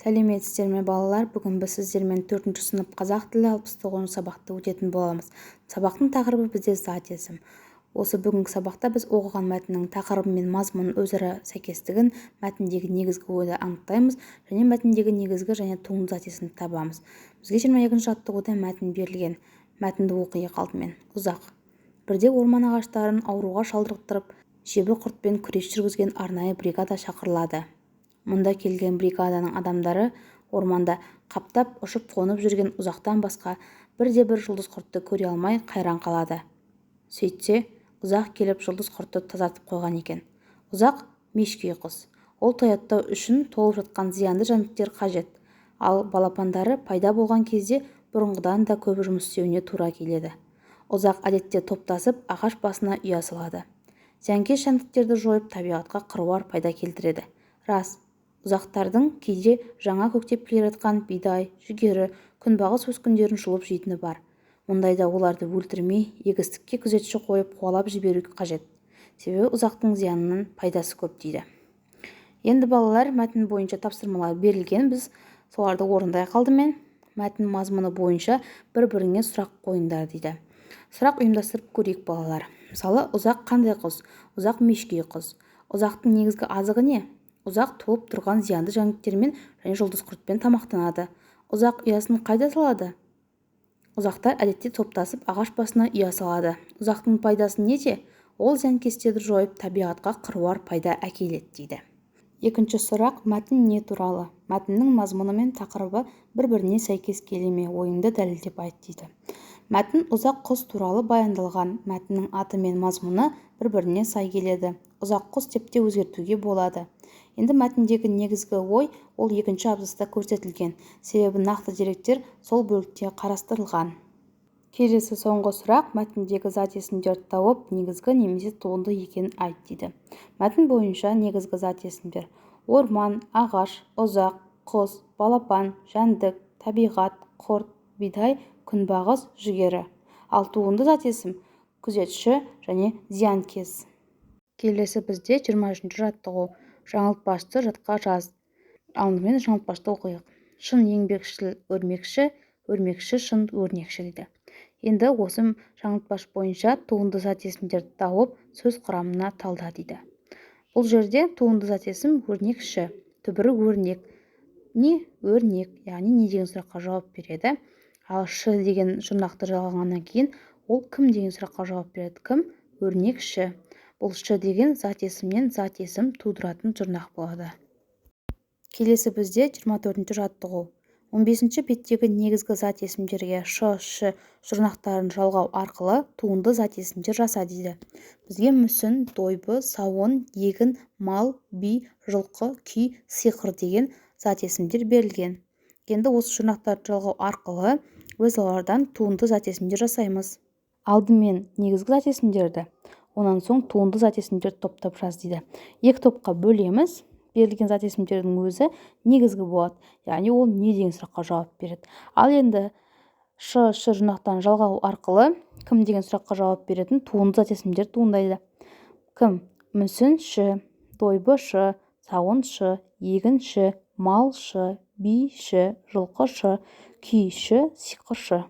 Сәлеметсіздер ме, балалар! Бүгін біз сіздермен төртінші сынып, қазақ тілі, 69-сабақты өтетін боламыз. Сабақтың тақырыбы бізде зат есім. Осы бүгінгі сабақта біз оқыған мәтіннің тақырыбы мен мазмұнының өзара сәйкестігін, мәтіндегі негізгі ойды анықтаймыз және мәтіндегі негізгі және туынды зат есімді табамыз. Бізге 22-жаттығуда мәтін берілген. Мәтінді оқиық алдымен. Ұзақ. Бірде орман ағаштарын ауруға шалдықтырып, жебір құртпен күрес жүргізген арнайы бригада шақырылады. Мұнда келген бригаданың адамдары орманда қаптап ұшып-қонып жүрген ұзақтан басқа бірде-бір жұлдыз құртты көре алмай қайран қалады. Сөйтсе, ұзақ келіп жұлдыз құртты тазартып қойған екен. Ұзақ мешкей құс. Ол тояттау үшін толып жатқан зиянды жәндіктер қажет. Ал балапандары пайда болған кезде бұрынғыдан да көп жұмыс істеуіне тура келеді. Ұзақ әдетте топтасып ағаш басына ұя салады. Зиянкес жәндіктерді жойып, табиғатқа қыруар пайда келтіреді. Рас, ұзақтардың кейде жаңа көктеп келе жатқан бидай, жүгері, күнбағыс өскіндерін жұлып жейтіні бар. Мұндайда оларды өлтірмей, егістікке күзетші қойып қуалап жіберу қажет. Себебі ұзақтың зиянынан пайдасы көп дейді. Енді, балалар, мәтін бойынша тапсырмалар берілген, біз соларды орындайық алдымен. Мәтін мазмұны бойынша бір-біріңе сұрақ қойыңдар дейді. Сұрақ ұйымдастырып көрейік, балалар. Мысалы, ұзақ қандай құс? Ұзақ мешкей құс. Ұзақтың негізгі азығы не? Ұзақ толып тұрған зиянды жәндіктермен және жұлдыз құртпен тамақтанады. Ұзақ ұясын қайда салады? Ұзақтар әдетте топтасып ағаш басына ұя салады. Ұзақтың пайдасы неде? Ол зиянкестерді жойып, табиғатқа қыруар пайда әкеледі дейді. Екінші сұрақ: мәтін не туралы? Мәтіннің мазмұны мен тақырыбы бір-біріне сәйкес келе ме? Ойыңды дәлелдеп айт дейді. Мәтін ұзақ құс туралы баяндалған. Мәтіннің аты мен мазмұны бір-біріне сай келеді. Ұзақ құс деп те өзгертуге болады. Енді мәтіндегі негізгі ой, ол екінші абзацта көрсетілген. Себебі нақты деректер сол бөлікте қарастырылған. Келесі, соңғы сұрақ: мәтіндегі зат есімдерді тауып, негізгі немесе туынды екенін айт дейді. Мәтін бойынша негізгі зат есімдер: орман, ағаш, ұзақ, құс, балапан, жәндік, табиғат, құрт, бидай, күнбағыс, жүгері. Ал туынды зат есім күзетші және зиянкес. Келесі бізде 23-жаттығу. Жаңылтпашты жатқа жаз. Алдымен жаңылтпашты оқиық. Шын еңбекшіл өрмекші, өрмекші шын өрнекші дейді. Енді осы жаңылтпаш бойынша туынды зат есімдерді тауып, сөз құрамына талда дейді. Бұл жерде туынды зат есім өрнекші. Түбірі өрнек. Не өрнек, яғни не деген сұраққа жауап береді. Ал ш деген жұрнақты жалғағаннан кейін ол кім деген сұраққа жауап береді. Кім? Өрнекші. Бұл ш деген зат есімнен зат есім тудыратын жұрнақ болады. Келесі бізде 24-жаттығу. 15 беттегі негізгі зат есімдерге ш, ш жұрнақтарын жалғау арқылы туынды зат есімдер жаса дейді. Бізге мүсін, дойбы, сауын, егін, мал, би, жылқы, күй, сиқыр деген зат есімдер берілген. Енді осы жұрнақтарды жалғау арқылы біз олардан туынды зат есімдер жасаймыз. Алдымен негізгі зат есімдерді, онан соң туынды зат есімдерді топтап жаз дейді. Екі топқа бөлеміз. Берілген зат есімдердің өзі негізгі болады, яғни ол не деген сұраққа жауап береді. Ал енді ш, ш жұрнақтан жалғау арқылы кім деген сұраққа жауап беретін туынды зат есімдер туындайды. Кім? Мүсінші, дойбышы, сауыншы, егінші, малшы, биші, жылқышы, күйші, сиқыршы.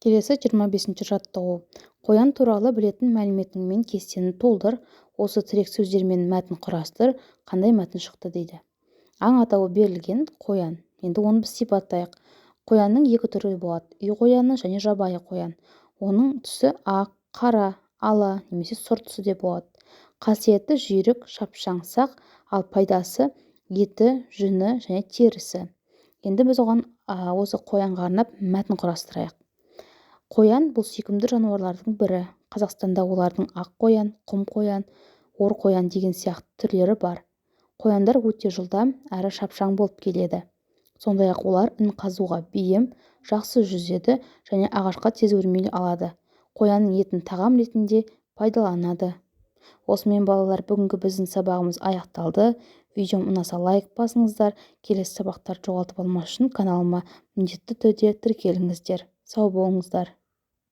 Келесі 25-жаттығу. Қоян туралы білетін мәліметіңмен кестені толтыр, осы тірек сөздермен мәтін құрастыр, қандай мәтін шықты дейді. Аң атауы берілген қоян. Енді оны біз сипаттайық. Қоянның екі түрі болады: үй қояны және жабайы қоян. Оның түсі ақ, қара, ала немесе сұр түсі де болады. Қасиеті жүйрік, шапшаң, сақ, ал пайдасы еті, жүні және терісі. Енді біз оған осы қоянға арнап мәтін құрастырайық. Қоян бұл сүйкімді жануарлардың бірі. Қазақстанда олардың ақ қоян, құм қоян, ор қоян деген сияқты түрлері бар. Қояндар өте жылдам әрі шапшаң болып келеді. Сондай-ақ олар ін қазуға бейім, жақсы жүзеді және ағашқа тез өрмелей алады. Қоянның етін тағам ретінде пайдаланады. Осымен, балалар, бүгінгі біздің сабағымыз аяқталды. Видеом ұнаса, лайк басыңыздар. Келесі сабақтарды жоғалтып алмас үшін каналыма міндетті түрде тіркеліңіздер. Сау болыңыздар.